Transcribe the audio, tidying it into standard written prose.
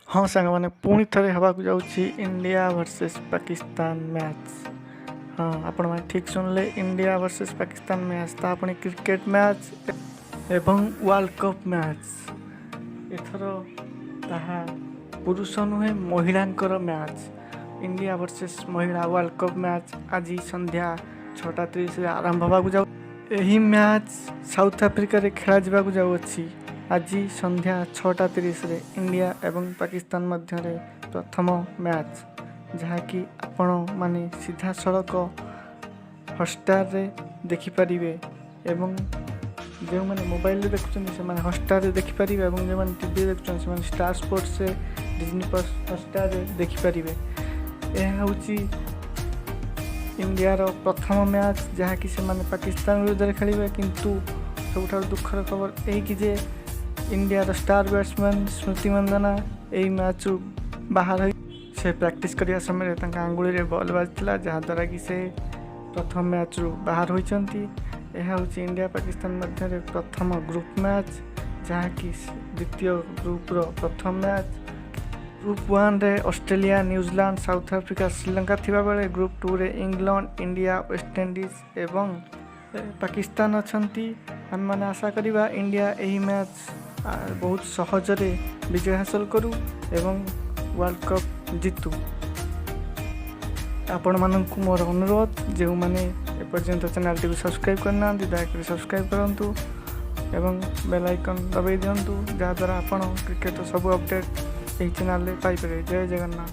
ହଁ ସାଙ୍ଗମାନେ, ପୁଣି ଥରେ ହେବାକୁ ଯାଉଛି ଇଣ୍ଡିଆ ଭର୍ସେସ୍ ପାକିସ୍ତାନ ମ୍ୟାଚ୍। ହଁ, ଆପଣମାନେ ଠିକ୍ ଶୁଣିଲେ, ଇଣ୍ଡିଆ ଭର୍ସେସ୍ ପାକିସ୍ତାନ ମ୍ୟାଚ୍, ତାହା ପୁଣି କ୍ରିକେଟ୍ ମ୍ୟାଚ୍ ଏବଂ ୱାର୍ଲଡ଼ କପ୍ ମ୍ୟାଚ୍। ଏଥର ତାହା ପୁରୁଷ ନୁହେଁ, ମହିଳାଙ୍କର ମ୍ୟାଚ୍। ଇଣ୍ଡିଆ ଭର୍ସେସ୍ ମହିଳା ୱାର୍ଲଡ଼ କପ୍ ମ୍ୟାଚ୍ ଆଜି ସନ୍ଧ୍ୟା 6:30ରେ ଆରମ୍ଭ ହେବାକୁ ଯାଉ। ଏହି ମ୍ୟାଚ୍ ସାଉଥ ଆଫ୍ରିକାରେ ଖେଳାଯିବାକୁ ଯାଉଅଛି। ଆଜି ସନ୍ଧ୍ୟା 6:30ରେ ଇଣ୍ଡିଆ ଏବଂ ପାକିସ୍ତାନ ମଧ୍ୟରେ ପ୍ରଥମ ମ୍ୟାଚ୍, ଯାହାକି ଆପଣମାନେ ସିଧାସଳଖ ହଟଷ୍ଟାରରେ ଦେଖିପାରିବେ। ଏବଂ ଯେଉଁମାନେ ମୋବାଇଲରେ ଦେଖୁଛନ୍ତି, ସେମାନେ ହଟଷ୍ଟାରରେ ଦେଖିପାରିବେ ଏବଂ ଯେଉଁମାନେ ଟିଭିରେ ଦେଖୁଛନ୍ତି, ସେମାନେ ଷ୍ଟାର ସ୍ପୋର୍ଟସରେ, ଡିଜନି ପ୍ଲସ୍ ହଟଷ୍ଟାରରେ ଦେଖିପାରିବେ। ଏହା ହେଉଛି ଇଣ୍ଡିଆର ପ୍ରଥମ ମ୍ୟାଚ୍, ଯାହାକି ସେମାନେ ପାକିସ୍ତାନ ବିରୁଦ୍ଧରେ ଖେଳିବେ। କିନ୍ତୁ ସବୁଠାରୁ ଦୁଃଖର ଖବର ଏହିକି ଯେ ଇଣ୍ଡିଆର ଷ୍ଟାର ବ୍ୟାଟ୍ସମ୍ୟାନ୍ ସ୍ମୃତି ମନ୍ଦନା ଏହି ମ୍ୟାଚ୍ରୁ ବାହାର ହୋଇ, ସେ ପ୍ରାକ୍ଟିସ୍ କରିବା ସମୟରେ ତାଙ୍କ ଆଙ୍ଗୁଳିରେ ବଲ୍ ବାଜିଥିଲା, ଯାହାଦ୍ୱାରା କି ସେ ପ୍ରଥମ ମ୍ୟାଚ୍ରୁ ବାହାର ହୋଇଛନ୍ତି। ଏହା ହେଉଛି ଇଣ୍ଡିଆ ପାକିସ୍ତାନ ମଧ୍ୟରେ ପ୍ରଥମ ଗ୍ରୁପ୍ ମ୍ୟାଚ୍, ଯାହାକି ଦ୍ୱିତୀୟ ଗ୍ରୁପ୍ର ପ୍ରଥମ ମ୍ୟାଚ୍। ଗ୍ରୁପ୍ ୱାନ୍ରେ Australia, New Zealand, South Africa, Sri Lanka ଥିବାବେଳେ ଗ୍ରୁପ୍ ଟୁରେ ଇଂଲଣ୍ଡ, ଇଣ୍ଡିଆ, ୱେଷ୍ଟଇଣ୍ଡିଜ୍ ଏବଂ ପାକିସ୍ତାନ ଅଛନ୍ତି। ଆମେମାନେ ଆଶା କରିବା ଇଣ୍ଡିଆ ଏହି ମ୍ୟାଚ୍ ବହୁତ ସହଜରେ ବିଜୟ ହାସଲ କରୁ ଏବଂ ୱାର୍ଲଡ଼ କପ୍ ଜିତୁ। ଆପଣମାନଙ୍କୁ ମୋର ଅନୁରୋଧ, ଯେଉଁମାନେ ଏପର୍ଯ୍ୟନ୍ତ ଚ୍ୟାନେଲଟିକୁ ସବସ୍କ୍ରାଇବ୍ କରିନାହାନ୍ତି, ଦୟାକରି ସବସ୍କ୍ରାଇବ୍ କରନ୍ତୁ ଏବଂ ବେଲ୍ ଆଇକନ୍ ଦବାଇ ଦିଅନ୍ତୁ, ଯାହାଦ୍ୱାରା ଆପଣ କ୍ରିକେଟର ସବୁ ଅପଡ଼େଟ୍ ଏହି ଚ୍ୟାନେଲରେ ପାଇପାରିବେ। ଜୟ ଜଗନ୍ନାଥ।